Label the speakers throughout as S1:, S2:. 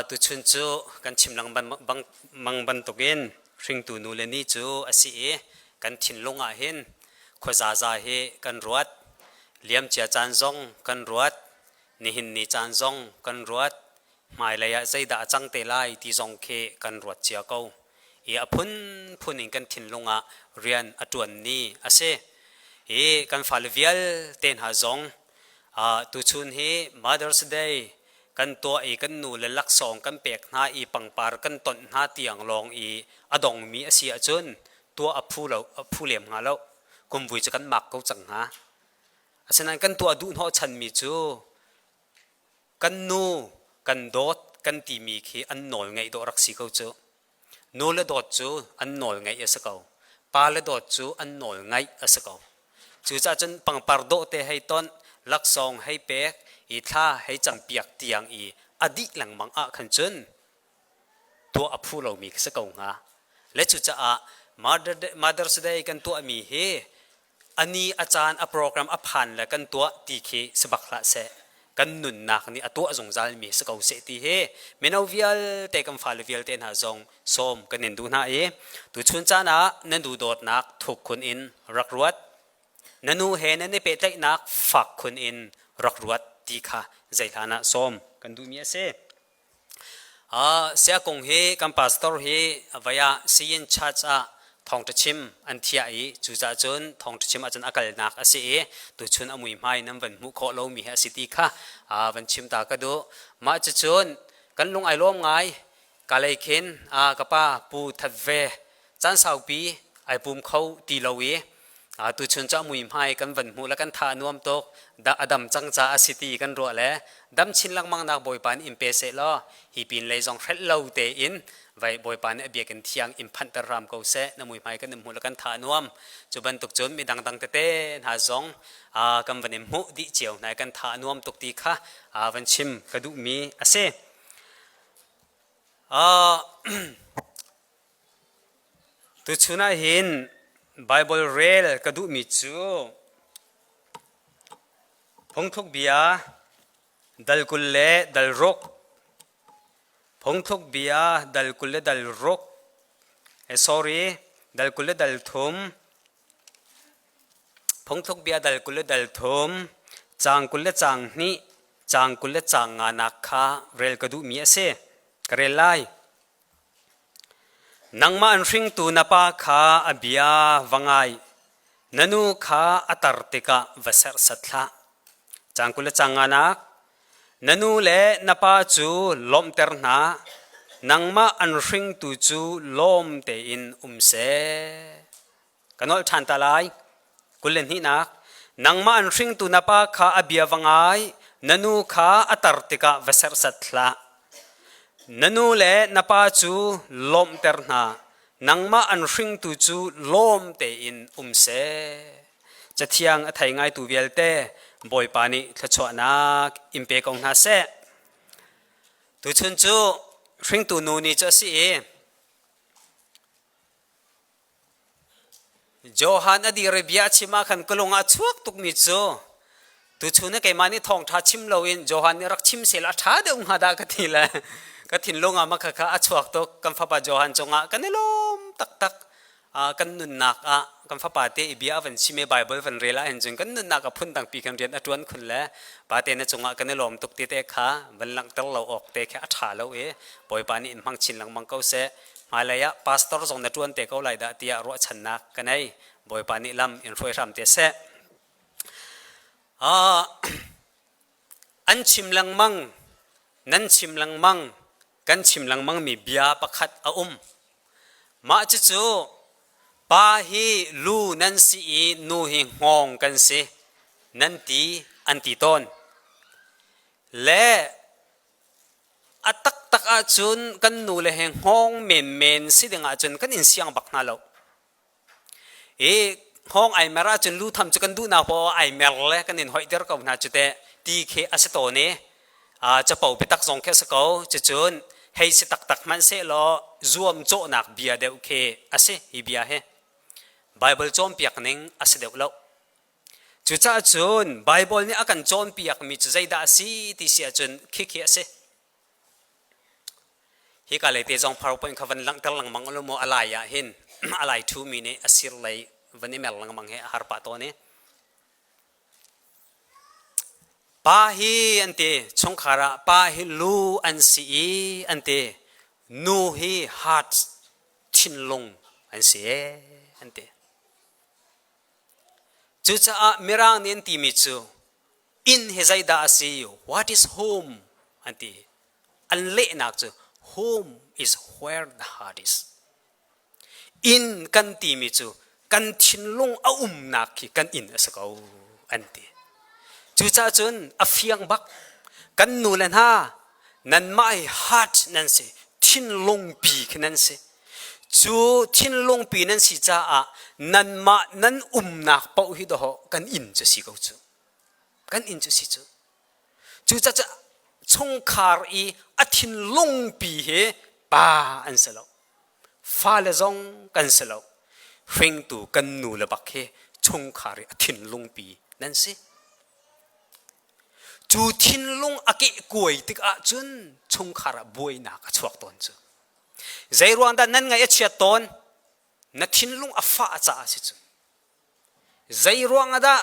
S1: Tuchun cu kan chim lengmang bantukin hringtu nu le ni cu a si i kan thinlung ah hin khuazaza hi kan ruat. Liamcia caan zong kan ruat. Nihin ni caan zong kan ruat. Hmailei ah zeidah a cang te lai ti zong khi kan ruat cia ko. I a phunphun in kan thinlung ah rian a ṭuan ni a si. I kan fale vialte hna zong tuchun hi Mother's Day kan tuah i kan nu le laksawng kan pek hna i pangpar kan tonh hna tiang lawng i a dongmi a si ahcun tuah a phu lo a phu lem hnga lo. Kumvui cu kan mak ko cang hnga. Asinain kan tuah duh hnawhchanmi cu kan nu kan dawt kan timi khi an nawl ngeih dawh rak si ko cu. Nu le dawt cu an nawl ngeih a si ko. Pa le dawt cu an nawl ngaih a si ko. Cucaah cun pangpar dawh te hei tonh, laksawng hei pek i thla hei campiak tiang i a dih lengmang ah khan cun tuah a phu lomi khi si ko hnga. Le cucaah Mother's Day kan tuahmi hi a ni a caan a program a phan le kan tuah ti khi si bak hlah seh. Kan nunnak nih a tuah zungzalmi si ko seh ti hi mino vialte kan fale vialte hna zong sawm kan in duh hna i tuchun caan ah nan duhdawtnak thuk khun in rak ruat. Na nu he nan i pehtlaihnak fak khun in rak ruat ti kha zeihlan ah sawm kan duhmi a si. Siakung hi kan pastor hi vaya Siyin Church ah thawngṭha chim an thiah i cucaah cun thawngṭha chim ahcun a kalnak a si i tuchun a muihmai nan van hmuh khawh lomi hi a si ti kha van chim ta ka duh. Mah cucun kan lung ai lawm ngai. Ka lei khin ka pa Pu That Ve caan saupi ai pum kho ti lo i tuchun cu a muihmai kan van hmuh le kan tha a nuam tuk. A dam cang caah a si ti kan ruah le dam chin lengmang nak Bawipa nih in pe seh law hi pin lei zong hrelh lo tein vai Bawipa nih a biakinn thiang in phanhter hram ko seh. Na muihmai kan in hmuh le kan tha a nuam. Cu bantuk cun mi dangdang tete hna zong kan van in hmuh dih cio hna i kan tha a nuam tuk ti kha van chim ka duhmi a si. Tuchun ah hin Baibal rel ka duhmi cu Phungthluk bia dal 20 le dal ruk, Phungthluk bia dal 20 le dal ruk, sorry, dal 20 le dal thum, Phungthluk bia dal 20 le dal thum, caang 20 le caang hnih, caang 20 le caang nganak kha rel ka duhmi a si. Ka rel lai. Nangmah an hringtu na pa kha a bia va ngai, na nu kha a tar tikah va serhsat hlah. Caang 20 le caang nganak. Na nu le na pa cu lawmhter hna, nangmah an hringtu cu lawm tein um seh. Ka nolh ṭhan ta lai. 22nak. Nangmah an hringtu na pa kha a bia va ngai, na nu kha a tar tikah va serhsat hlah. Na nu le na pa cu lawmhter hna, nangmah an hringtu cu lawm tein um seh. Cathiang a thei ngaitu vialte Bawipa nih thluachuahnak in pe ko hna seh. Tuchun cu hringtu nu ni cu a si i Johan a dir i bia a chim ah khan ka lung ah a chuak tukmi cu tuchun ah keimah nih thawngṭha chim loin Johan nih rak chim sehla a ṭha deuh hnga dah ka ti le ka thinlung ah mah khakha a chuak tuk. Kan fapa Johan cungah kan i lawm taktak. Kan nunnak ah kan fapa te i bia a van chim i Baibal van rel ahhin cun kan nunnak ah phundangpi kan rian a ṭuan khun le pate na cungah kan i lawm tuk ti te kha van langhter lo awk te khi a ṭha lo i Bawipa nih in hmang chin lengmang ko seh. Hmailei ah pastor zong na ṭuan te ko lai dah tiah ruahchannak ka nei. Bawipa nih lam in hruai hram te seh. An chim lengmang, nan chim lengmang, kan chim lengmangmi bia pakhat a um. Mah cucu pa hi lu nan si i nu hi hngawng kan si nan ti an ti tawn. Le A taktak ahcun kan nule he hngawng menmen si ding ahcun kan in siang bak hna lo. I hngawng ai mer ahcun lu tham cu kan duhnak poah ai mer le kan in hoihter ko hna cu teh ti khi a si tawn i capo biatak zong khi a si ko. Cucun hei si taktak hmanh sehlaw zuamcawhnak bia deuh khi a si hi bia hi. Baibal cawnpiak ning a si deuh lo. Cucaah cun Baibal nih a kan cawnpiakmi cu zeidah a si ti si ahcun khikhi a si. Hika lei te zong PowerPoint kha van langhter lengmang ulaw maw a lai ah hin a lai ṭhumi nih a sir lei van i mer lengmang hi a har pah tawn i Pa hi an ti chungkhar ah pa hi lu an si i an ti nu hi heart thinlung an si ee an ti. Cucaah Mirang nih an timi cu inn hi zeidah a si what is home an ti. An lehnak cu home is where the heart is. Inn kan timi cu kan thinlung a umnak khi kan inn a si ko an ti. Cucaah cun a fiang bak kan nu le hna nanmah hi heart nan si thinlung pi khi nan si. Cu thinlung pi nan si caah nanmah nan umnak paoh hi dawh kan inn cu si ko cu. Kan inn cu si cu. Cucaah chungkhar i a thinlungpi hi pa an si lo. Fale zong kan si lo. Hringtu kan nu le bak hi chungkhar i a thinlungpi nan si. Cu thinlung a kehkuai tik ahcun chungkhar ah buainak a chuak tawn cu. Zeiruang dah nan ngaih a chiat tawn? Na thinlung a fah caah si cu. Zeiruang ah dah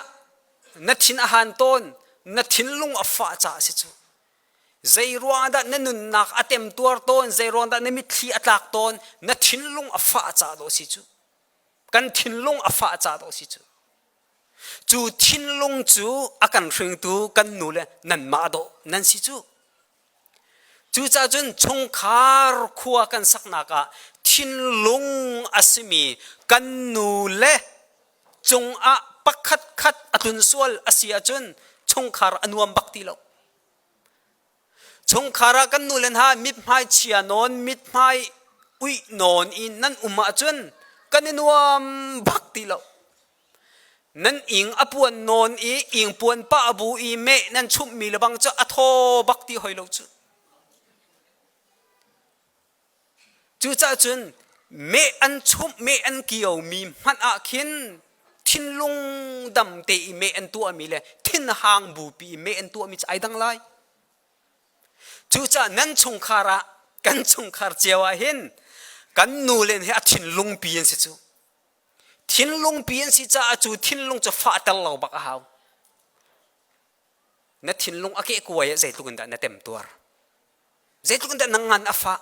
S1: na thin a han tawn? Na thinlung a fah caah a si cu. Zeiruang ah dah na nunnak a temtuar tawn? Zeiruang dah na mitthli a tlak tawn? Na thinlung a fah caah dawh a si cu. Kan thinlung a fah caah dawh a si cu. Cu thinlung cu a kan hringtu kan nu le nanmah dawh nan si cu. Cucaah cun chungkhar khua kan saknak ah thinlung a simi kan nu le cungah pakhat khat a tlun sual a si ahcun chungkhar a nuam bak ti lo. Chungkhar ah kan nu le hna mithmai chia nawn, mithmai uih nawn in nan um ahcun kan i nuam bak ti lo. Nan ing a puan nawn i ing puan pah bu i meh nan chumhmi lebang cu a thaw bak ti hoi lo cu. Cucaah cun meh an chumh meh an kiomi hmanh ah khin thinlung dam te i meh an tuahmi le thinhang bupi i meh an tuahmi cu ai dang lai. Cucaah nan chungkhar ah kan chungkhar cio ah hin kan nu le hi a thinlungpi an si cu. Thinlungpi an si caah cu thinlung cu fahter lo bak a hau. Na thinlung a kehkuai ah zeitluk in dah na temtuar? Zeitluk in dah na ngan a fah?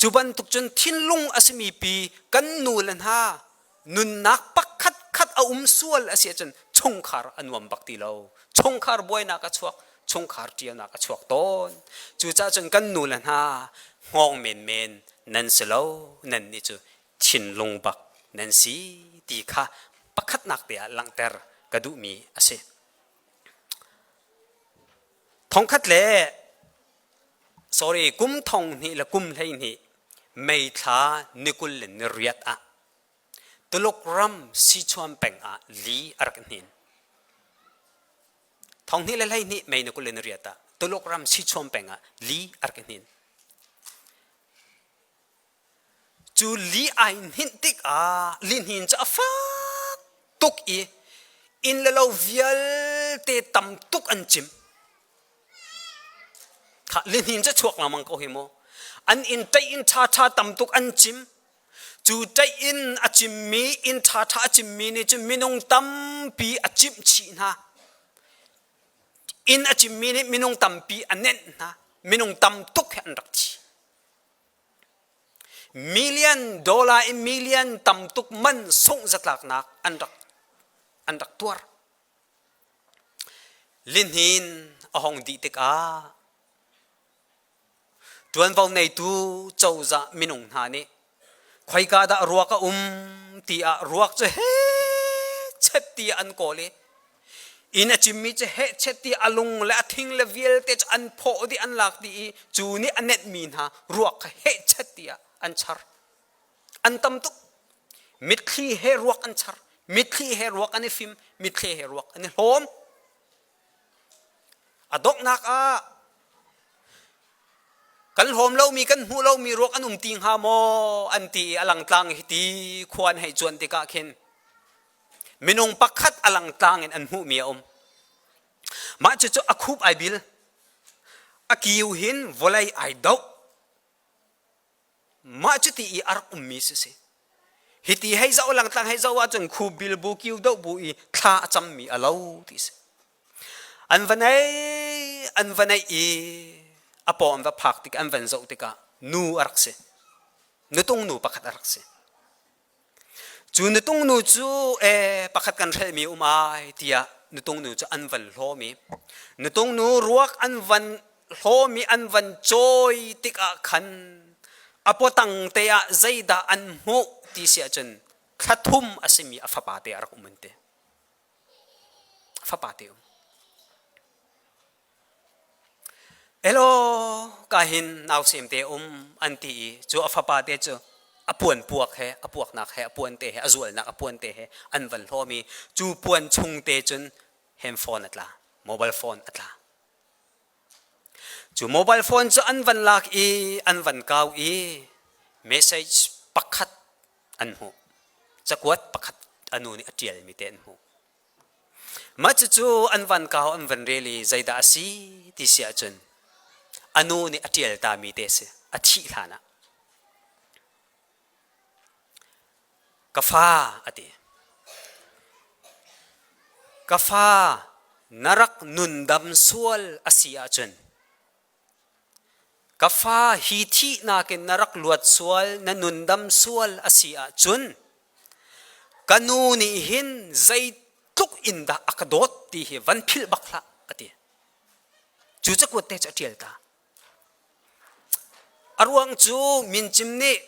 S1: Cu bantuk cun thinlung a simi pi kan nu le hna nunnak pakhat khat a um sual a si ahcun chungkhar a nuam bak ti lo. Chungkhar buainak a chuak, chungkhar ṭialnak a chuak tawn. Cucaah cun kan nu le hna hngawng menmen nan si lo, nan nih cu thinlung bak nan si ti kha pakhatnak te ah langhter ka duhmi a si. Thongkhat le sorry kum thong hnih le kum 12 May thla ni 28 ah Tuluk ram Sichuan peng ah li a rak hnin. Thong hnih le 12 May ni 28 ah Tuluk ram Sichuan peng ah li a rak hnin. Cu li ai hninh tikah lihnin cu a fak tuk i inn le lo vialte tam tuk an cim. Kha lihnin cu chuak lengmang ko hi mu. An inn ṭaih inn ṭhaṭha tam tuk an cim. Cu ṭaih inn a cimmi inn ṭhaṭha a cimmi nih cun minung tampi a cimh chih hna. Inn a cimmi nih minung tampi a nenh hna. Minung tam tuk he an rak thi. Million dollar in million tam tuk man sungh zatlaknak an rak an rak tuar. Lihnin a hong dih tikah ṭuanvo neitu cozah minung hna nih khoika dah ruak a um tiah ruak cu hechet tiah an kawl i Inn a cimmi cu hehchet ti a lung le a thing le vialte cu an phawh dih an lak dih i cu nih a nenhmi hna ruak kha hehchet tiah an char. An tam tuk. Mitthli he ruak an char. Mitthli he ruak an i fim. Mitthli he ruak an i hlawm. A donghnak ah kan hlawm lomi kan hmuh lomi ruak an um ti hnga maw an ti i a langtlang hi ti khua an hei cuan tikah khin Minung pakhat a langtlang in an hmuhmi a um. Mah cucu a khup ai bil. A kiu hin vawlei ai doh. Mah cuti i a rak ummi si si. Hiti hei zoh langtlang hei zoh ahcun khu bil bu kiu doh bu i thla a cammi a lo ti si. An va nei an va neih i a paw an va phak tik an van zoh tikah nu a rak si. Nutung nu pakhat a rak si. Cu nutung nu cu ee pakhat kan hrelhmi um ai tiah nutung nu cu an van hlawm i nutung nu ruak an van hlawm i an van cawi tikah khan a pawtang te ah zeidah an hmuh ti si ahcun thla thum a simi a fapa te a rak um an ti. Fapa te um. Elaw ka hin nausem te um an ti i cu a fapa te cu a puan puak he a puaknak he a puan te he a zualnak a puan te he an van hlawm i cu puan chung te cun handphone a tla mobile phone a tla cu mobile phone cu an van lak i an van kau i message pakhat an hmuh cakuat pakhat a nu nih a ṭialmi te an hmuh Mah cucu an van kau an van rel i zeidah a si ti si ahcun a nu nih a ṭial tami te a si a thih hlan ah. Ka fa a ti. Ka fa na rak nundam sual a si ahcun Ka fa hi thihnak in na rak luat sual, na nundam sual a si ahcun ka nu nih hin zeitluk in dah a ka dawt ti hi van philh bak hlah a ti. Cu cakuat te cu a ṭial ta. A ruang cu mincim nih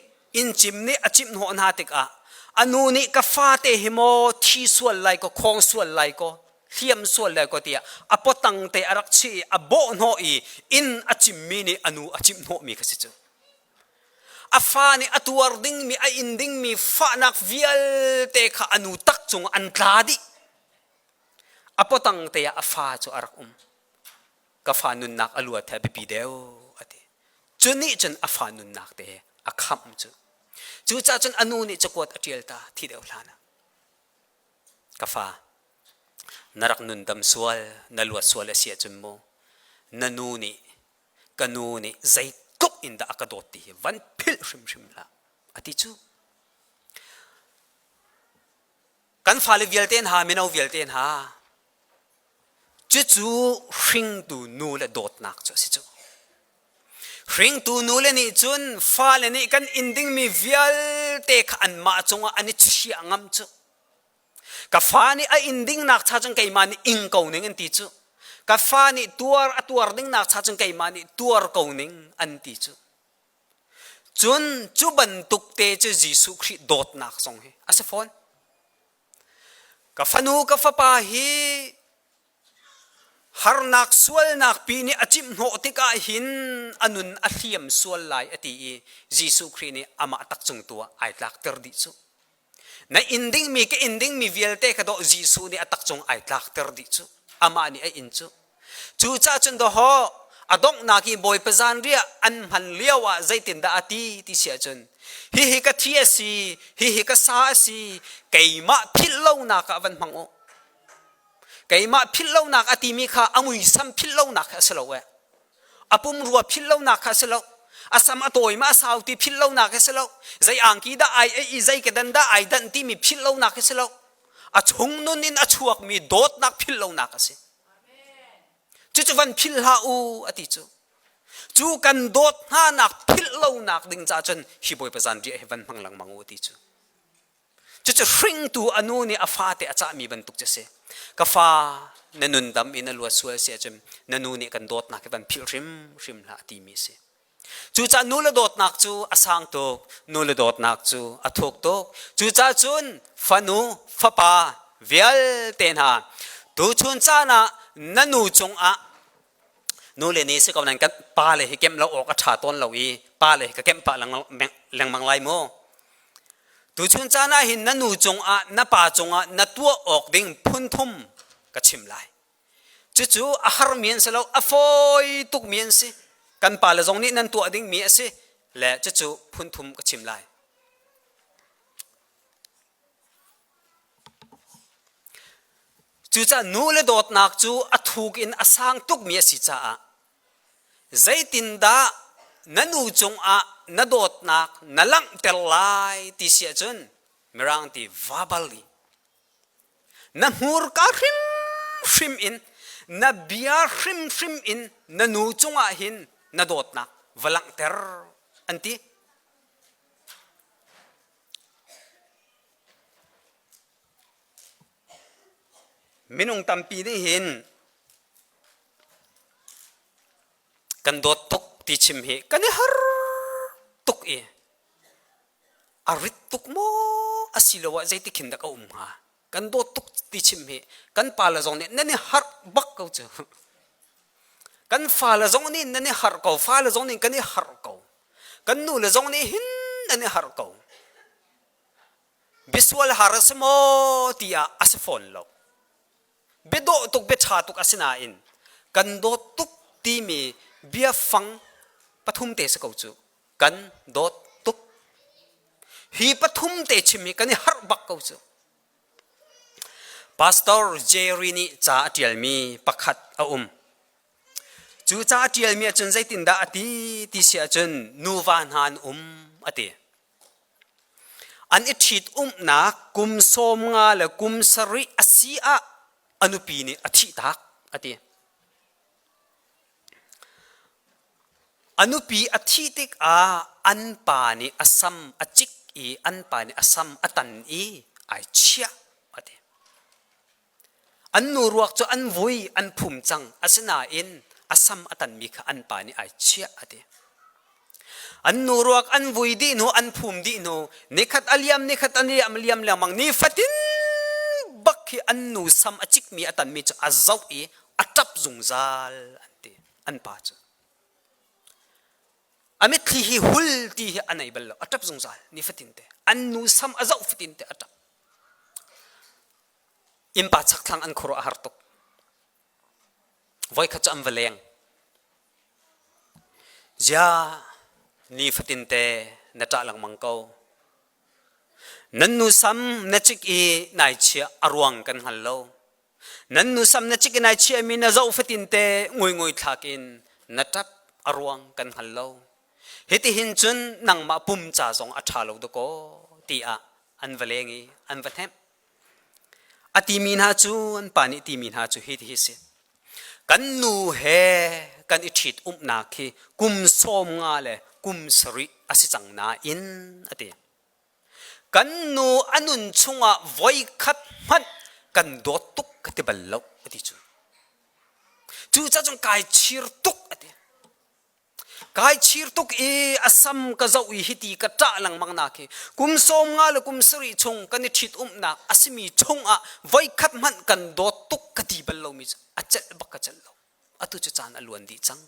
S1: inncim nih a cimh hnawh hna tikah a nu nih ka fate hi maw thi sual lai kaw khawng sual lai kaw hliam sual lai kaw tiah a potang te a rak chih i a bawh hnawh i inn a cimmi nih a nu a cimh hnawhmi kha si cu. A fa nih a tuar dingmi a in dingmi fahnak vialte kha a nu tak cung an tla dih. A potang te ah a fa cu a rak um. Ka fa nunnak a luat he biapi deuh a ti. Cu nih cun a fa nunnak te a khamh cu. Cucaah cun a nu nih cakuat a ṭial ta thi deuh hlan ah. Ka fa, na rak nundam sual, na luat sual a si ahcun mu, na nu nih, ka nu nih zeitluk in dah a ka dawt ti hi van philh hrimhrim hlah, a ti cu. Kan fale vialte hna, mino vialte hna, cucu hringtu nu le dawtnak cu a si cu. Hringtu nule nih cun fale nih kan inn dingmi vialte kha anmah cungah an i chiah ngam cu. Ka fa nih a inn dingnak cha cun keimah nih ing ko ning an ti cu. Ka fa nih tuar a tuar dingnak cha cun keimah nih tuar ko ning an ti cu. Cun cu bantuk te cu Jesuh Khrih dawtnak zong hi a si fawn. Ka fanu ka fapa hi Harnak sualnak pi nih a cimhhnawh tikah hin a nun a hliam sual lai a ti i Jesuh Khrih nih amah tak cung tu ah ai tlakter dih cu. Na inn dingmi ka inn dingmi vialte kha dawh Jesuh nih a tak cung ai tlakter dih cu. Amah nih a inn cu. Cucaah cun dawhaw a donghnak i Bawipa zanriah an hman lio ah zeitindah a ti ti si ahcun hihi ka thi a si, hihi ka sa a si, keimah philh lonak ah van hmang u. Keimah philhlonak a timi kha a muisam philhlonak kha a si lo eh. A pumrua philhlonak kha a si lo. A sam a tawi ma a sau ti philhlonak a si lo. Zei angki dah ai ei i zei kedan dah ai danh timi philhlonak a si lo. A chung nun in a chuakmi dawtnak philhlonak a si. Cucu van philh hlah u a ti cu. Cu kan dawt hnanak philhlonak ding ca cun hi Bawipa zanriah hi van hmang lengmang u a ti cu. Cucu hringtu a nu nih a fate a cahmi bantuk cu a si. Ka fa na nundam i na luat sual si ahcun na nu nih kan dawtnak hi van philh hrimhrim hlah a timi a si. Cucaah nu le dawtnak cu a sang tuk, nu le dawtnak cu a thuk tuk. Cucaah cun fanu, fapa vialte hna tuchun caan ah na nu cungah nu le ni si ko nan kan pa le hi kemh lo awk a ṭha tawn lo i pa le hi ka kemh pah lengmang lai mu. Tuchun caan ah hin na nu cungah na pa cungah na tuah awk ding phun thum ka chim lai. Cucu a harmi an si lo, a fawi tukmi an si. Kan pale zong nih nan tuah dingmi a si le cucu phun thum ka chim lai. Cucaah nu le dawtnak cu a thuk in a sang tukmi a si caah zeitindah na nu cungah na dawtnak na langhter lai ti si ahcun Mirang ti verbally na hmurka hrimhrim in na bia hrimhrim in na nu cungah hin na dawtnak va langhter an ti. Minung tampi nih hin kan dawt tuk ti chim hi kan i har tuk i a rit tuk maw asiloah zeitik hin dah ka um hnga kan dawt tuk ti chim hi kan pale zong nih nan i harh bak ko cu kan fale zong nih nan i harh ko fale zong nih kan i harh ko kan nu le zong nih hin nan i harh ko Biasual har a si maw tiah a si fawn lo. Biadawh tuk biaṭha tuk a si nain kan dawt tuk timi biafang pathum te si ko cu. Kan dawt tuk. Hi pathum te chim hi kan i harh bak ko cu. Pastor Jerry nih ca a ṭialmi pakhat a um. Cu ca a ṭialmi ahcun zeitindah a ti ti si ahcun nuva hna an um a ti. An i ṭhitumnak kum 50 le kum 70 a si ah a nupi nih a thihtak a ti. A nupi a thih tikah an pa nih a sam a cik i an pa nih a sam a tan i ai chiah a ti. An nu ruak cu an vui an phum cang asinain a sam a tanmi kha an pa nih ai chiah a ti. An nu ruak an vui dih hnu an phum dih hnu nikhat a liam nikhat a liam liam lengmang ni fatin bak khi an nu sam a cikmi a tanmi cu a zoh i a ṭap zungzal an ti an pa cu. A mitthli hi hul ti hi a nei bal lo a ṭap zungzal ni fatin te an nu sam a zoh fatin te a ṭap. Innpa chakthlang an khuaruah a har tuk. Voikhat cu an va leng. Zia ni fatinte na ṭah lengmang ko. Nan nu sam na cik i nai chiah a ruang kan hngal lo. Nan nu sam na cik i nai chiahmi na zoh fatinte nguingui thlak in na ṭap a ruang kan hngal lo. Hitihin cun nangmah pum ca zong a ṭha lo dakaw tiah an va leng i an va hnemh. A timi hna cu an pa nih timi hna cu hi hi si. Kan nu he kan i ṭhit umnak hi kum 50 le kum 70 a si cang nain a ti. Kan nu a nun chungah voi khat hmanh kan dawt tuk ka ti bal lo a ti cu. Cucaah cun kai chir tuk a ti. Kai chir tuk i a sam ka zoh i hiti ka ṭah lengmang nak hi kum 50 le kum 70 chung kan i ṭhit umnak a simi chungah voikhat hmanh kan dawt tuk ka ti bal lomi cu a celh bak ka celh lo. Atu cu caan a luan dih cang.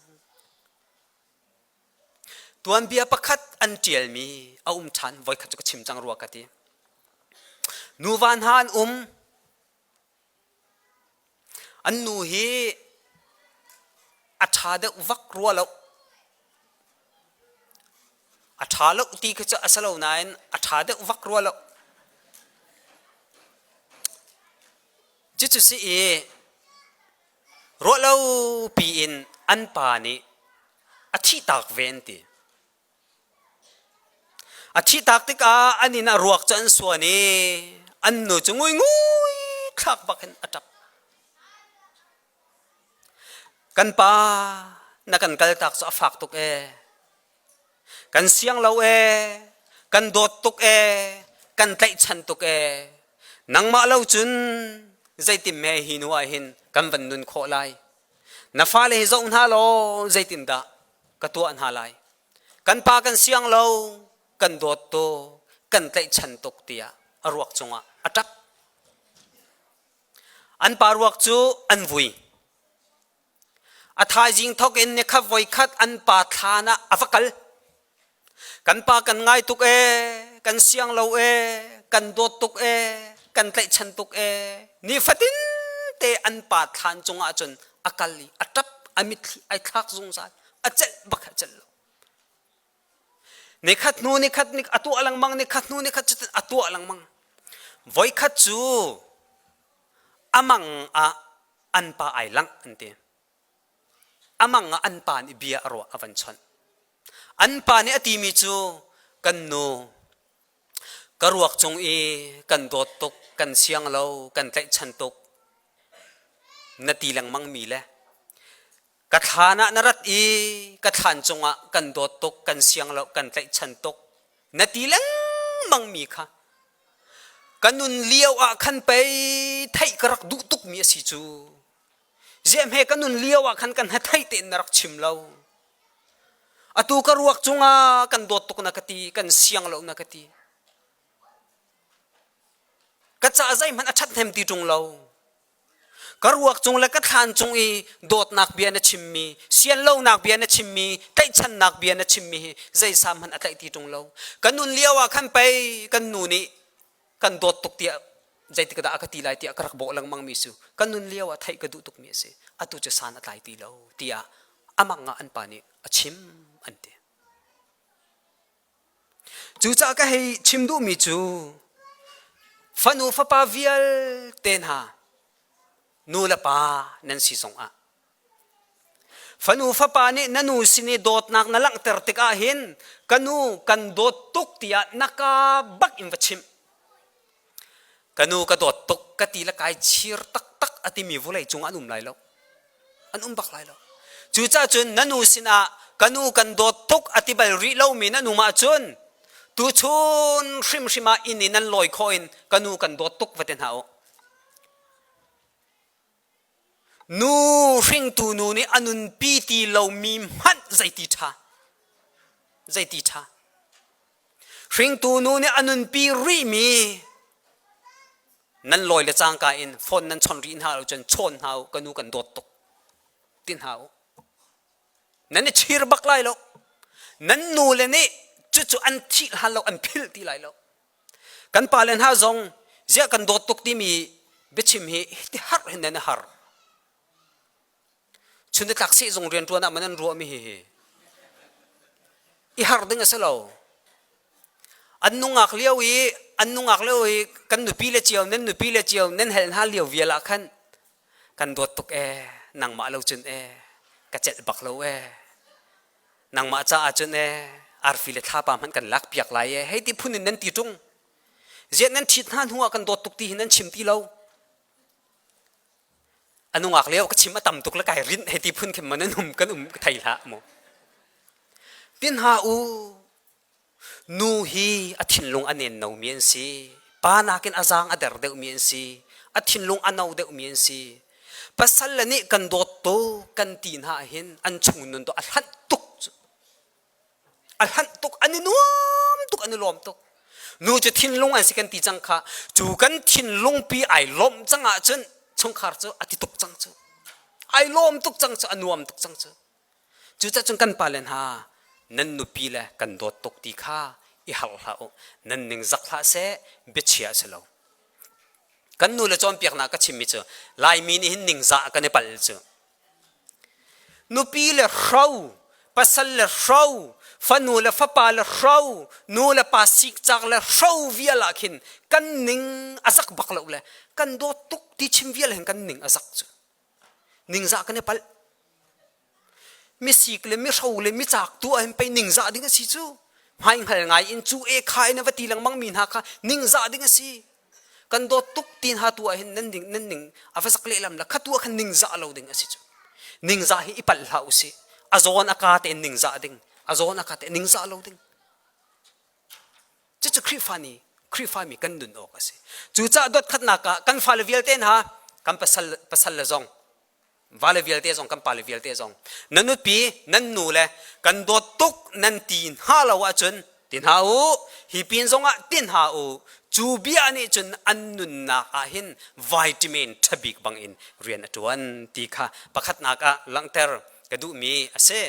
S1: Tuanbia pakhat an ṭialmi a um ṭhan voikhat cu ka chim cang rua ka ti. Nuva hna an um An nu hi a ṭha deuh vak rua lo. A ṭha lo ti khi cu a si lo nain a ṭha deuh vak rua lo. Cucu si i ruah lo piin an pa nih a thihtak ve an ti. A thihtak tikah an inn ah ruak cu an suan i an nu cu nguingui thlak bak in a ṭap. Kan pa na kan kaltak cu a fak tuk ee. Kan siang lo ee, kan dawt tuk ee, kan tlaihchan tuk ee. Nangmah lo cun zeitin hme hi hnu ah hin kan van nun khawh lai. Na fale hi zoh hna law zeitindah ka tuah hna lai. Kan pa kan siang lo, kan dawt tuk, kan tlaihchan tuk tiah a ruak cungah a ṭap. An pa ruak cu an vui. A thaizing thawk in nikhat voikhat an pa thlaan ah a va kal. Kan pa kan ngai tuk ee, kan siang lo ee, kan dawt tuk ee, kan tlaihchan tuk ee. Nifatin te an pa thlaan cungah cun a kal i a ṭap, a mitthli ai thlak zungzal. A celh bak a celh lo. Nikhat hnu nikhat nik a tuah lengmang, nikhat hnu nikhat cu a tuah lengmang. Voikhat cu a mang ah an pa ai langh an ti. A mang ah an pa nih bia a ruah a van chawnh. An pa nih a timi cu kan nu ka ruak cung i kan dawt tuk, kan siang lo, kan tlaihchan tuk na ti lengmang mi le ka thlan ah na rat i ka thlan cungah kan dawt tuk, kan siang lo, kan tlaihchan tuk na ti lengmang mi kha ka nun lio ah khan pei theih ka rak duh tuk mi a si cu. Ziah hme ka nun lio ah khan kan hnatheih tein na rak chim lo. Atu ka ruak cungah kan dawt tuk na ka ti, kan siang lo na ka ti. Ka ca zeihmanh a ṭhathnem ti ṭung lo. Ka ruak cung le ka thlan cung i dawtnak bia na chimmi, sianlonak bia na chimmi, tlaihchannak bia na chimmi hi zeisam hmanh a tlaih ti ṭung lo. Ka nun lio ah khan pei kan nu nih kan dawt tuk tiah zeitik dah a ka ti lai tiah ka rak bawh lengmang mi cu ka nun lio ah theih ka duh tukmi a si atu cu san a tlai ti lo tiah amang ah an pa nih a chim an ti cucaah ka hei chim duhmi cu fanu fapa vialte hna nu le pa nan si zongah Fanu fapa nih na nu sin i dawtnak na langhter tikah hin ka nu kan dawt tuk tiah na ka bak in va chimh. Ka nu ka dawt tuk ka ti le kai chir taktak a timi vawlei cungah an um lai lo. An um bak lai lo. Cucaah cun na nu sinah ka nu kan dawt tuk a ti bal rih lomi na nu mah cun tuchun hrimhrim ah inn i nan lawi khawh in ka nu kan dawt tuk va ti hna u. Nu hringtu nu nih a nunpi ti lomi hmanh zeiti ṭha zeiti ṭha hringtu nu nih a nunpi rihmi nan lawi le cangka in phone nan chon rih hna lo cun chawn hna u ka nu kan dawt tuk ti hna u nan i chir bak lai lo nan nu le nih cucu an thih hlan lo an philh ti lai lo Kan pale hna zong ziah kan dawt tuk timi biachim hi hiti har hin nan i har. Chun tlak sehzung rianṭuan ah man an ruahmi hi hi i har ding a si lo. An nungak lio i an nungak lio i kan nupi le cio nan nupi le cio nan hel hna lio vial ah khan kan dawt tuk ee nangmah lo cun ee ka celh bak lo ee nangmah caah cun ee arfi le thlapa hmanh kan lak piak lai ee hei ti phun in nan ti ṭung ziah nan ṭhit hna hnu ah kan dawt tuk ti hi nan chim ti lo a nungak lio ka chim a tam tuk le kai rinh hei ti phun khin man an um kan um thei hlah mu tin ha u Nu hi a thinlung a nenno mi an si. Pa nakin a zaang a der deuhmi an si. A thinlung a no deuhmi an si. Pasal le nih kan dawt tuk kan ti hna ahhin an chung nun tu a hlanh tuk cu. A hlanh tuk an i nuam tuk an i lawm tuk. Nu cu thinlung an si kan ti cang kha cu kan thinlung pi ai lawmh cang ahcun chungkhar cu a ti tuk cang cu. Ai lawm tuk cang cu a nuam tuk cang cu. Cucaah cun kan pale hna nan nupi le kan dawt tuk ti kha i harh hlah u. Nan ning zak hlah seh, biachia a si lo. Kan nu le cawnpiaknak ka chimmi cu Laimi nih hin ningzah kan i pal cu. Nupi le hro, pasal le hro, fanu le fapa le hro, nu le pa sikcak le hro vial ah khin kan ning a zak bak lo le kan dawt tuk ti chim vial hin kan ning a zak cu. Ningzah kan i palh. Misik le mihro le micaak tu ahhin pei ningzah ding a si cu. Hmaihngal ngai in cu e kha in a va ti lengmang mi hna kha ningzah ding a si. Kan dawt tuk ti hna tu ahhin nan ning nan ning a va zak lehlam la kha tu ah khan ningzah lo ding a si cu. Ningzah hi i palh hlah usih. A zawn a ka tein ningzah ding. A zawn a ka tein ningzah lo ding. Cucu Khrihfa nih Khrihfami kan nun awk a si. Cucaah dawtkhatnak ah kan fale vialte hna kan pasal pasal le zong vale vialte zong kan pale vialte zong na nupi nan nu le kan dawt tuk nan ti hna lo ahcun ti hna u hi pin zongah ti hna u cu bia nih cun an nunnak ah hin vitamin ṭhabik bangin rian a ṭuan ti kha pakhatnak ah langhter ka duhmi a si.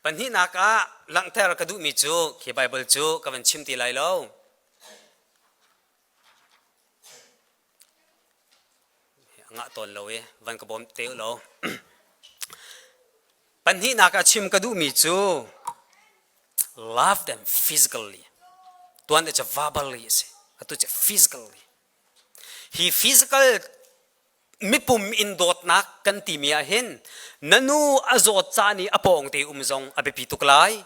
S1: Pahnihnak ah langhter ka duhmi cu khi Baibal cu ka van chim ti lai lo. A ngah tawn lo i van ka bawm te u law. Pahnihnak ah chim ka duhmi cu love them physically. Tuan te cu verbally a si. Atu cu physically. Hi physical. Mipum in dawtnak kan timi ah hin na nu a zawt caan i a pawngte um zong a biapi tuk lai.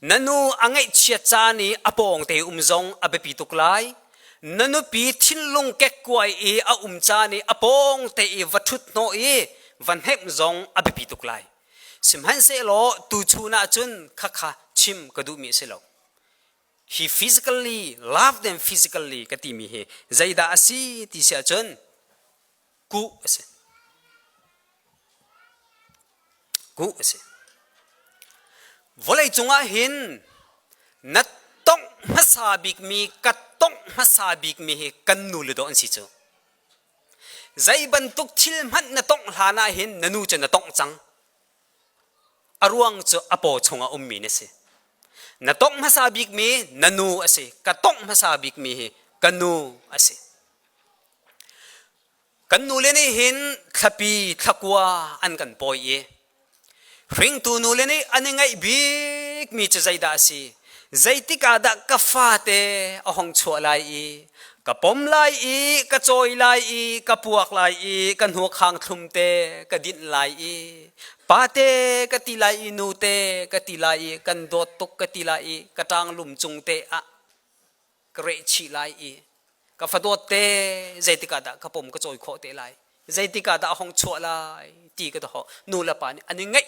S1: Na nu a ngaihchiat caan i a pawngte um zong a biapi tuk lai. Na nupi thinlung kekkuai i a um caan i a pawngte i va ṭhut hnawh i va hnemh zong a biapi tuk lai. Sihmanhsehlaw tuchun ah cun khakha chim ka duhmi a si lo. Hi physically love them physically ka timi hi zeidah a si ti si ahcun kuh a si. Kuh a si. Vawlei cungah hin na tongh hmasa bikmi ka tongh hmasa bikmi hi kan nu le dawh an si cu. Zei bantuk thil hmanh na tongh hlan ah hin na nu cu na tongh cang. A ruang cu a paw chungah ummi na si. Na tongh hmasa bikmi na nu a si. Ka tongh hmasa bikmi hi ka nu a si. Kan nule nih hin thlapi thlakua an kan pawi i hringtu nule nih an i ngaih bikmi cu zeidah a si? Zeitik ah dah ka fate a hong chuah lai i ka pom lai i ka cawi lai i ka puak lai i ka hnuakhang thlum te ka dinh lai i pate ka ti lai i nute ka ti lai i kan dawt tuk ka ti lai i ka ṭanglum cung te ah ka reh chih lai i ka fadawt te zeitik ah dah ka pom ka cawi khawh te lai zeitik ah dah a hong chuah lai ti ka doh nu le pa nih an i ngaih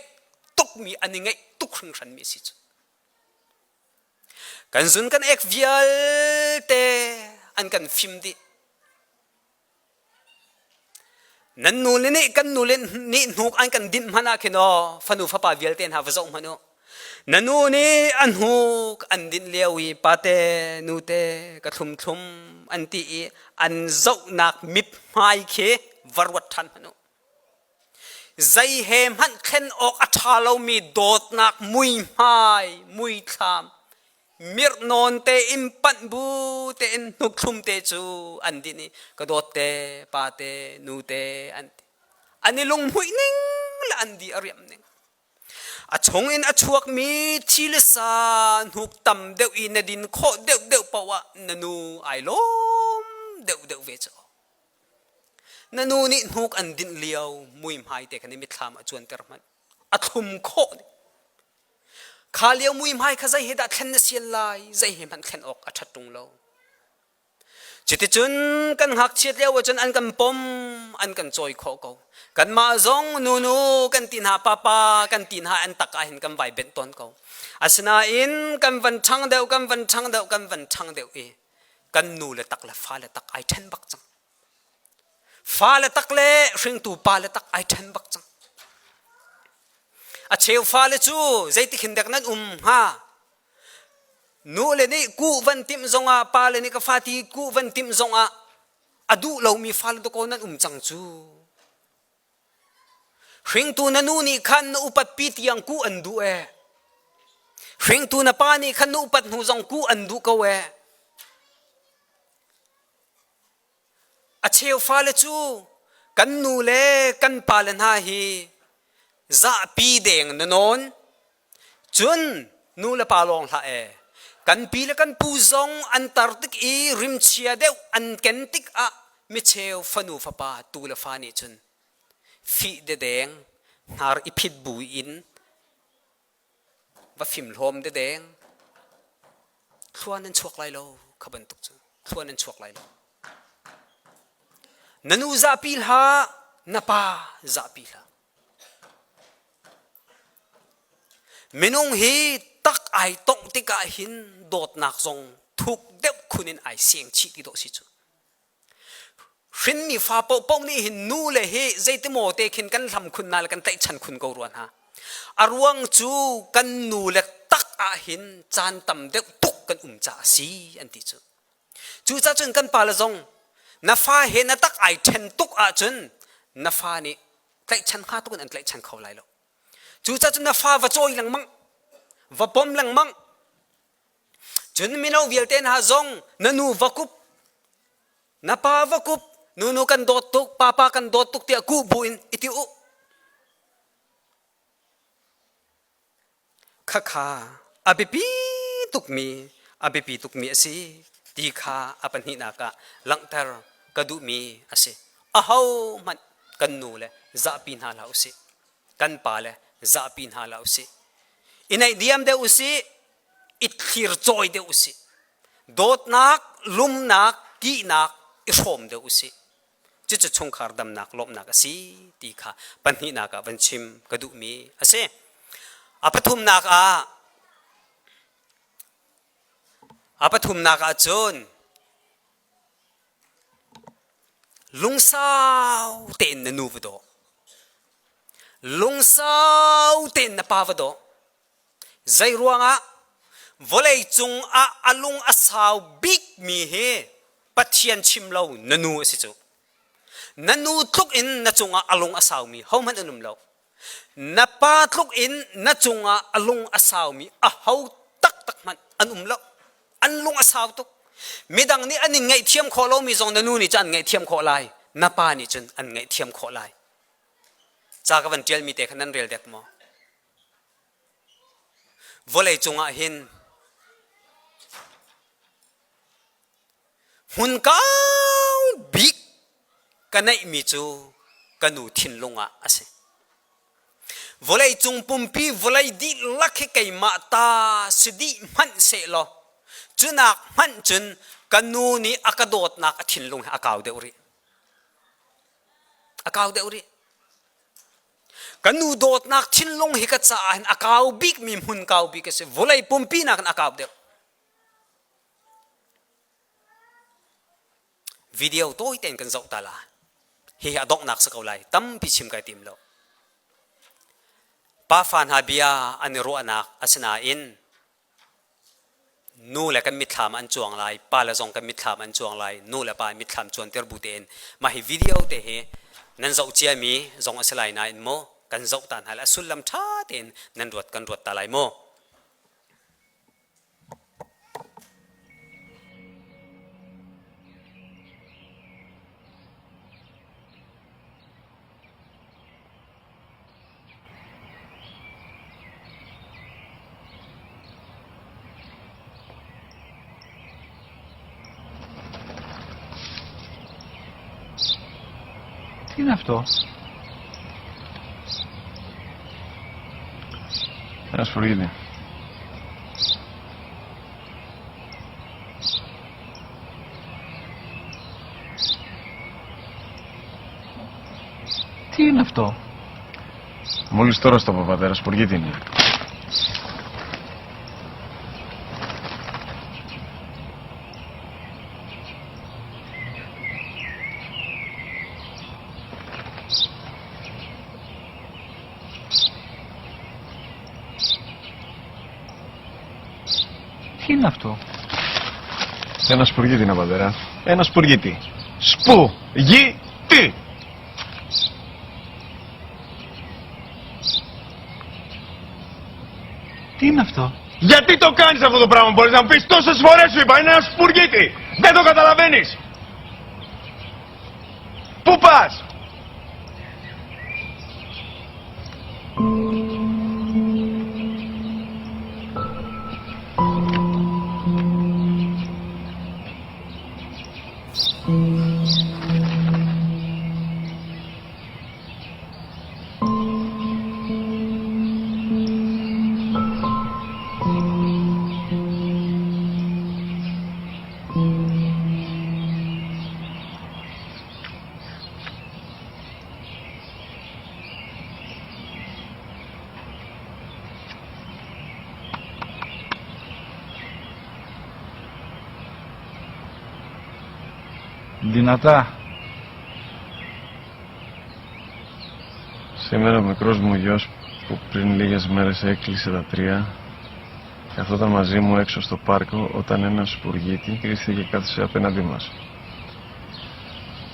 S1: tukmi an i ngaih tuk hringhranmi a si cu. Kan zun kan ek vialte an kan fim dih. Nan nu le nih kan nu le nih hnuk an kan dinh hmanh ah khin aw fanu fapa vialte hna va zoh hmanh u. Na nu nih a hnuk an dinh lio i pate nute ka thlum thlum an ti i an zohnak mithmai khi va ruat ṭhan hmanh u. Zei he hmanh thlen awk a ṭha lomi dawtnak muihmai, muithlam, mirh nawn tein panh bu tein hnukthlum te cu an dinh i ka dawt te, pa te, nu te an ti. An i lunghmuih ning le an di a riam ning. A chung in a chuakmi thi le sa hnuk tam deuh i na din khawh deuhdeuh paoh ah na nu ai lawm deuhdeuh ve cu. Na nu nih hnuk an dinh lio muihmai te kha na mitthlam ah cuanter hmanh. A thlum khawh. Kha lio muihmai kha zei he dah thlen na sian lai, zei he hmanh thlen awk a ṭhat ṭung lo. Cuticun kan ngakchiat lio ahcun an kan pom, an kan cawi khawh ko. Kanmah zong nunu kan ti hna, papa kan ti hna an tak ah hin kan vai benh tawn ko. Asinain kan van ṭhang deuh, kan van ṭhang deuh, kan van ṭhang deuh i kan nu le tak le fa le tak ai ṭhen bak cang. Fa le tak le hringtu pa le tak ai ṭhen bak cang. A cheu fale cu zeitik hin dek nan um hnga? Nu le nih kuh van timh zongah pa le nih ka fa ti kuh van timh zongah a duh lomi fale dakaw nan um cang cu. Hringtu na nu nih khan na upat pi tiang kuh an duh ee. Hringtu na pa nih khan na upat hnu zong kuh an duh ko ee. A cheu fale cu kan nu le kan pa le hna hi zahpi deng na nawn. Cun nu le pa lawng hlah ee. Kan pi le kan pu zong an tar tik i rimchia deuh an ken tik ah micheu fanu fapa tu le fa nih cun fih dedeng hnar i phit bu in va fim hlawm dedeng thluan an chuak lai lo kha bantuk cu thluan an chuak lai lo na nu zahpi hlah na pa zahpi hlah Minung hi tak ai tongh tikah hin dawtnak zong thuk deuh khun in ai seng chih ti dawh si cu. Hrinmi fa paohpaoh nih hin nu le hi zeitimaw te khin kan hlam khun na le kan tlaihchan khun ko rua hna. A ruang cu kan nu le tak ah hin caan tam deuh tuk kan um caah a si an ti cu. Cucaah cun kan pale zong na fa he na tak ai ṭhen tuk ahcun na fa nih tlaihchan hnga tuk in an tlaihchan kho lai lo. Cucaah cun na fa va cawi lengmang, va pom lengmang. Cun mino vialte hna zong na nu va kup, na pa va kup, nunu kan dawt tuk, papa kan dawt tuk tiah kuh bu in i ti u. Khakha a biapi tukmi a biapi tukmi a si ti kha a pahnihnak ah langhter ka duhmi a si. Ahohmanh. Kan nu le zahpi hna hlah usih. Kan pa le zahpi hna hlah usih. I naihniam deuh usih, i thlir cawi deuh usih. Dawtnak, lumnak, kihnak i hrawm deuh usih. Cucu chungkhar damnak lawmhnak a si ti kha pahnihnak ah van chim ka duhmi a si. A pathumnak ah a pathumnak ah cun lungsau tein na nu va daw. Lungsau tein na pa va daw. Zei ruangah vawlei cung ah a lung a sau bikmi hi Pathian chim lo na nu a si cu. Na nu tluk in na cungah a lung a saumi hohmanh an um lo. Na pa tluk in na cungah a lung a saumi aho taktak hmanh an um lo. An lung a sau tuk. Midang nih an in ngaihthiam khawh lomi zong na nu nih cun an ngaihthiam khawh lai. Na pa nih cun an ngaihthiam khawh lai. Ca ka van ṭialmi te kha nan rel dek maw? Vawlei cungah hin hmun kau bik ka neihmi cu ka nu thinlung ah a si. Vawlei cung pumpi vawlei dihlak hi keimah ta si dih hmanh sehlaw cunak hmanh cun ka nu nih a ka dawtnak a thinlung hi a kau deuh rih. A kau deuh rih. Ka nu dawtnak thinlung hi ka caah hin a kau bikmi hmun kau bik a si. Vawlei pumpi nakin a kau deuh. Video tawi tein kan zoh ta la. Hihi a donghnak si ko lai. Tampi chim kai tim lo. Pafa hna bia an i ruahnak asinain Nu le kan mitthlam an cuang lai, pa le zong kan mitthlam an cuang lai, nu le pa mitthlam cuanter bu tein mah hi video te hi nan zoh ciami zong a si lai nain maw kan zoh ta hna lai a sullam ṭha tein nan ruat kan ruat ta lai maw?
S2: Τι είναι αυτό?
S3: Ένα σφουργίδι.
S2: Τι είναι αυτό?
S3: Μόλις τώρα στο είπα, πατέρα, σπουργίτη είναι.
S2: Τι είναι αυτό?
S3: Ένα σπουργίτη είναι, πατέρα. Ένα σπουργίτη. Σπου! Γη! Τι!
S2: Τι είναι αυτό?
S3: Γιατί το κάνεις αυτό το πράγμα, μπορείς να μου πεις τόσες φορές σου είπα, είναι ένα σπουργίτη. Δεν το καταλαβαίνεις. Πού πας?
S2: Δυνατά.
S3: Σήμερα ο μικρός μου γιος που πριν λίγες μέρες έκλεισε τα 3 καθόταν μαζί μου έξω στο πάρκο όταν ένας σπουργίτη ήρθε και κάθισε απέναντί μας.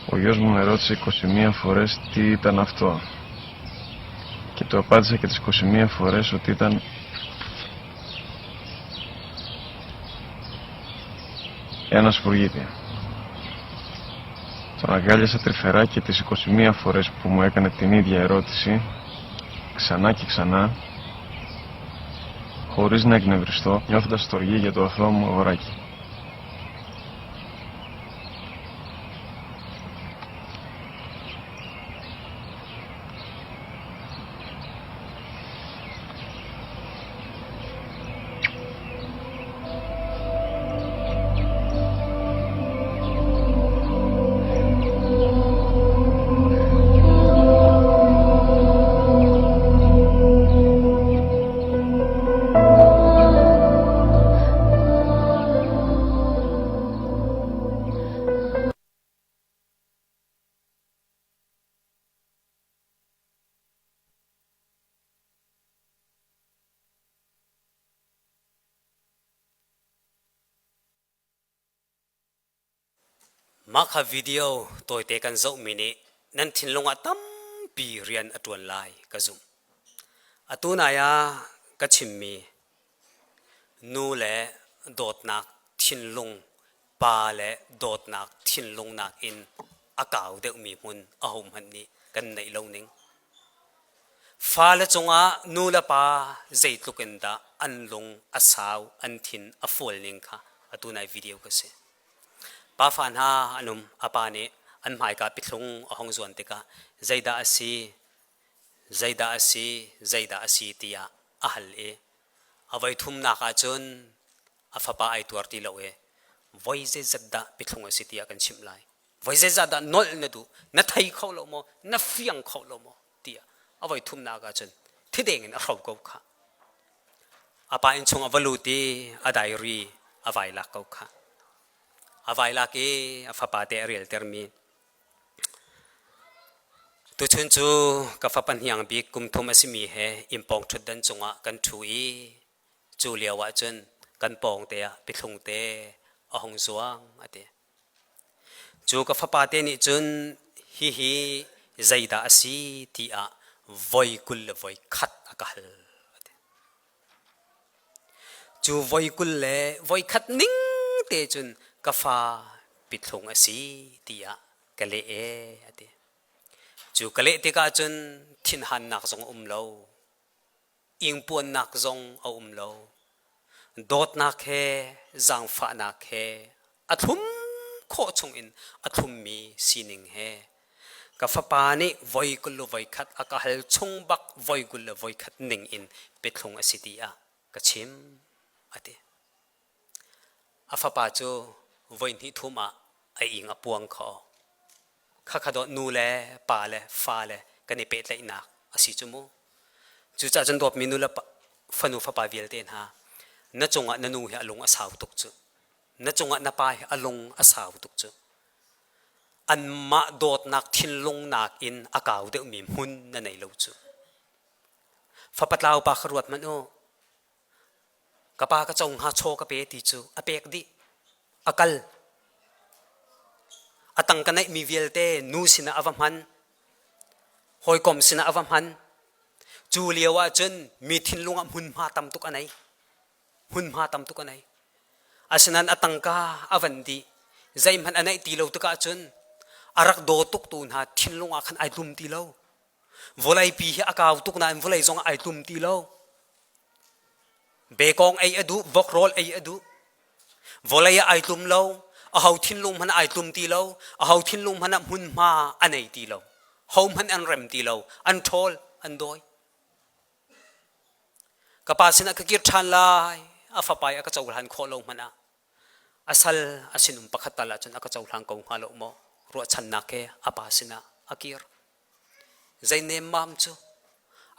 S3: Ο γιος μου με ρώτησε 21 φορές τι ήταν αυτό και του απάντησα και τις 21 φορές ότι ήταν ένα σπουργίτη. Τον αγκάλιασα τρυφερά και τις 21 φορές που μου έκανε την ίδια ερώτηση, ξανά και ξανά, χωρίς να εκνευριστώ, νιώθοντας στοργή για το αθώο μου αγοράκι.
S1: Mah kha video tawite kan zohmi nih nan thinlung ah tampi rian a ṭuan lai ka zumh. Atu nai ah ka chimmi nu le dawtnak thinlung, pa le dawtnak thinlung nakin a kau deuhmi hmun ahohmanh nih kan neih lo ning. Fale cungah nu le pa zeitluk in dah an lung a sau, an thin a fual ning kha atu nai video ka si. Pafa hna an um. A pa nih an hmaika pithlung a hung zuan tikah zeidah a si, zeidah a si, zeidah a si tiah a hal i a voi thumnak ah cun a fapa ai tuar ti lo i voi zeizat dah pithlung a si tiah kan chimh lai. Voi zeizat dah nolh na duh, na thei kho lo maw, na fiang kho lo maw tiah a voi thumnak ah cun thideng in a hro ko khah. A pa innchung a va lut i a diary a vai lak ko khah. A vai lak i a fapa te a reltermi. Tuchun cu ka fapa hniang bik kum thum a simi he innpawng ṭhutdan cungah kan ṭhu i cu lio ah cun kan pawng te ah pithlung te a hung zuang a ti. Cu ka fapa te nih cun hihi zeidah a si tiah voi 21 a ka hal. Cu voi 21 ning te cun ka fa pithlung a si tiah ka leh ee a ti. Cu ka leh tikah cun thinhannak zong a um lo. Ingpuannak zong a um lo. Dawtnak he zaangfahnak he a thlum khawh chungin a thlummi sining he ka fapa nih voi 21 a ka hal chung bak voi 21 ning in pithlung a si ti ah ka chim a ti. A fapa cu voi hnih thum ah a ing a puang kho. Khakha dawt nu le pa le fa le kan i pehtlaihnak a si cu mu. Cucaah cun dawtmi nu le fanu fapa vialte hna na cungah na nu hi a lung a sau tuk cu. Na cungah na pa hi a lung a sau tuk cu. Anmah dawtnak thinlung nakin a kau deuhmi hmun na nei lo cu. Fapa tlau pa kha ruat hmanh u. Ka pa ka co hnga chaw ka pe ti cu a pek dih. A kal. A tang ka neihmi vialte nu sinah a va hman. Hawikom sinah a va hman. Cu lio ah cun mi thinlung ah hmunhma tam tuk a nei. Hmunhma tam tuk a nei. Asinain a tangka a van dih. Zeihmanh a neih ti lo tikah cun a rak daw tuk tu hna thinlung ah khan ai tlum ti lo. Vawleipi hi a kau tuk nain vawlei zong ai tlum ti lo. Bekawng ei a duh, vok rawl ei a duh. Vawlei ah ai tlum lo, aho thinlung hmanh ai tlum ti lo, aho thinlung hmanh ah hmunhma a nei ti lo. Ho hmanh an rem ti lo, an ṭhawl, an dawi. Ka pa sinah ka kir ṭhan lai, a fapa i a ka cohlan khawh lo hmanh ah A sal a sinum pakhat tal ahcun a ka cohlang ko hnga lo maw? Ruahchannak he a pa sinah a kir. Zei nemmam cu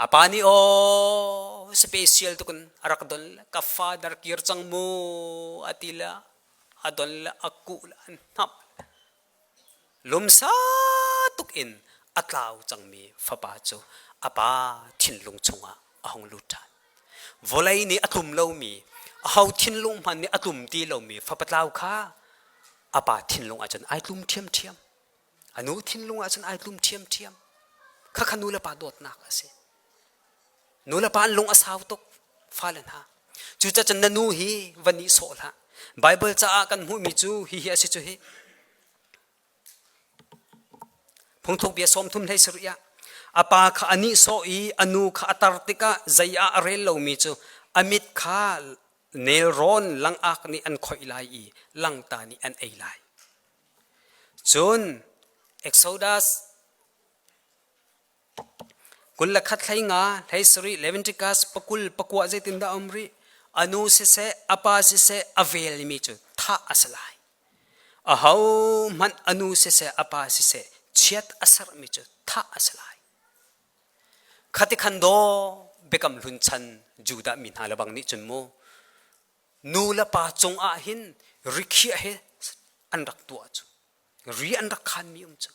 S1: a pa nih aw special tukin a rak don le ka father kir cang mu a ti le a don le a kuh le an hnamh lumsa tuk in a tlau cangmi fapa cu a pa thinlung chungah a hung lut ṭhan. Vawlei nih a tlum lomi, aho thinlung hmanh nih a tlum ti lomi fapa tlau kha a pa thinlung ahcun ai tlum ṭhiamṭhiam. A nu thinlung ahcun ai tlum ṭhiamṭhiam. Khakha nu le pa dawtnak a si. Nu le pa an lung a sau tuk fale hna. Cucacun na nu hi va nihsawh hlah. Bible caah kan hmuhmi cu hihi a si cu hi. Phungthluk bia 30 hlei sarih ah a pa kha a nihsawh i a nu kha a tar tikah zei ah a rel lomi cu a mit kha nelrawn langak nih an khoih lai i langta nih an ei lai. Cun Exodus 21 hleinga 17 Leviticus pakul pakua zeitindah um rih a nu siseh a pa siseh a velmi cu thah a si lai ahohmanh a nu siseh a pa siseh chiat a sermi cu thah a si lai khati khan daw biakam hlun chan Judah mi hna lebang nih cun mu nu le pa cungah hin rikhiah he an rak tuah cu ri an rak khanmi um cu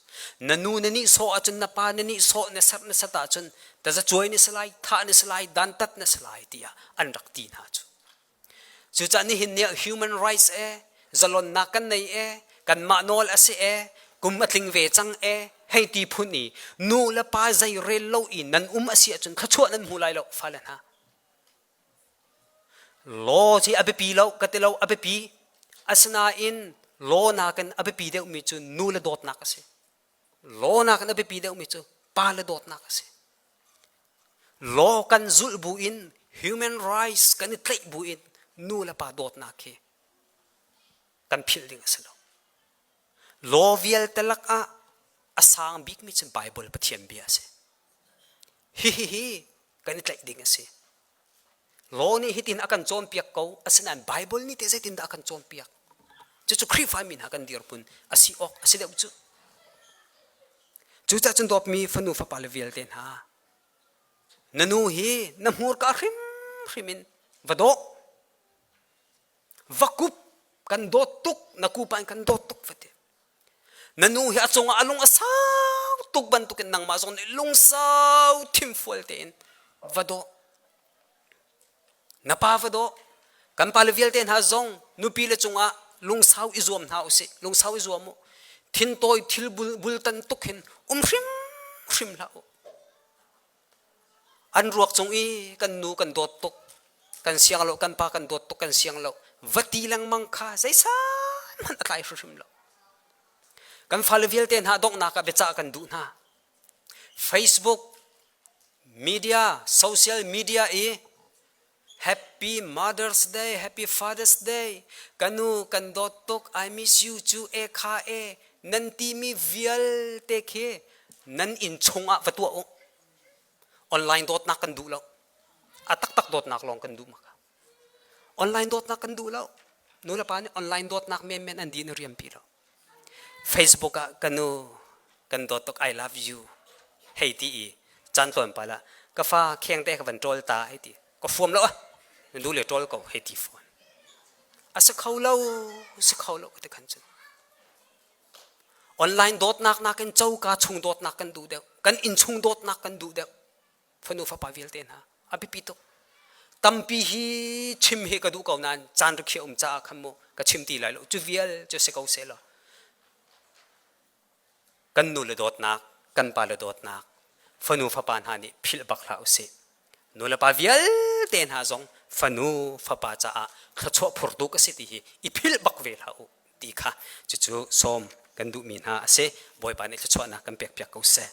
S1: na nu na nihsawh ahcun na pa na nihsawh na serh na sat ahcun tazacuai na si lai thah na si lai dantat na si lai tiah an rak ti hna cu cucaah nihin ni ah human rights e zalonnak kan nei e. Kanmah nawl a si e, kum a tling ve cang e, hei ti phun i nu le pa zei rel lo i nan um a si ahcun thluachuah nan hmu lai lo fale hna. Law hi a biapi lo ka ti lo a biapi. Asinain law nakin a biapi deuhmi cu nu le dawtnak a si. Law nakin a biapi deuhmi cu pa le dawtnak a si. Law kan zulh buin human rights kan i tlaih buin nu le pa dawtnak hi kan philh ding a si lo. Law vialte lakah a sang bikmi cu Bible Pathian bia a si. Hihihi kan i tlaih ding a si. Law nih hitin a kan cawnpiak ko, asinain Bible nih teh zeitindah a kan cawnpiak? Cucu Khrihfa mi hna kan dirhmun a si awk a si deuh cu. Cucaah cun dawtmi fanu fapa le vialte hna, na nu hi na hmurka hrimhrim in va dawh. Va kup kan dawt tuk, na kupa in kan dawt tuk va ti. Na nu hi a cungah a lung a sau tuk bantukin nangmah zong nih lungsau thimfual tein va daw. Na pa va daw. Kan pale vialte hna zong nupi le cungah lungsau i zuam hna usih. Lungsau i zuam u. Thintawi thil bultan tuk hin um hrimhrim hlah u. An ruak cung i kan nu kan dawt tuk, kan siang lo, kan pa kan dawt tuk, kan siang lo, va ti lengmang kha zeisan hmanh a tlai hrimhrim lo. Kan fale vialte hna donghnak ah biacah kan duh hna. Facebook, media, social media i Happy Mother's Day, Happy Father's Day, ka nu kan dawt tuk, I miss you cu e kha e, nan timi vialte khi nan inn chungah va tuah u. Online dawtnak kan duh lo. A taktak dawtnak lawng kan duh maka. Online dawtnak kan duh lo. Nu le pa nih online dawtnak menmen an din riampi lo. Facebook ah ka nu kan dawt tuk I love you hei ti i caan tlawmpal ah ka fa kheng te ka van ṭawl ta hei ti ka fuam lo ah na nu le ṭawl ko hei ti fawn a si kho lo si kho lo ka ti khan cun online dawtnak nakin coka chung dawtnak kan duh deuh kan inn chung dawtnak kan duh deuh fanu fapa vialte hna a biapi tuk tampi hi chim hi ka duh ko nain caan rikhiah um caah khan mu ka chim ti lai lo cu vial cu si ko seh law kan nu le dawtnak kan pa le dawtnak fanu fapa hna nih philh bak hlah usih nu le pa vialte hna zong fanu fapa caah thluachuah phurtu ka si ti hi i philh bak ve hlah u ti kha cucu sawm kan duhmi hna a si bawipa nih thluachuahnak kan pek piak ko seh.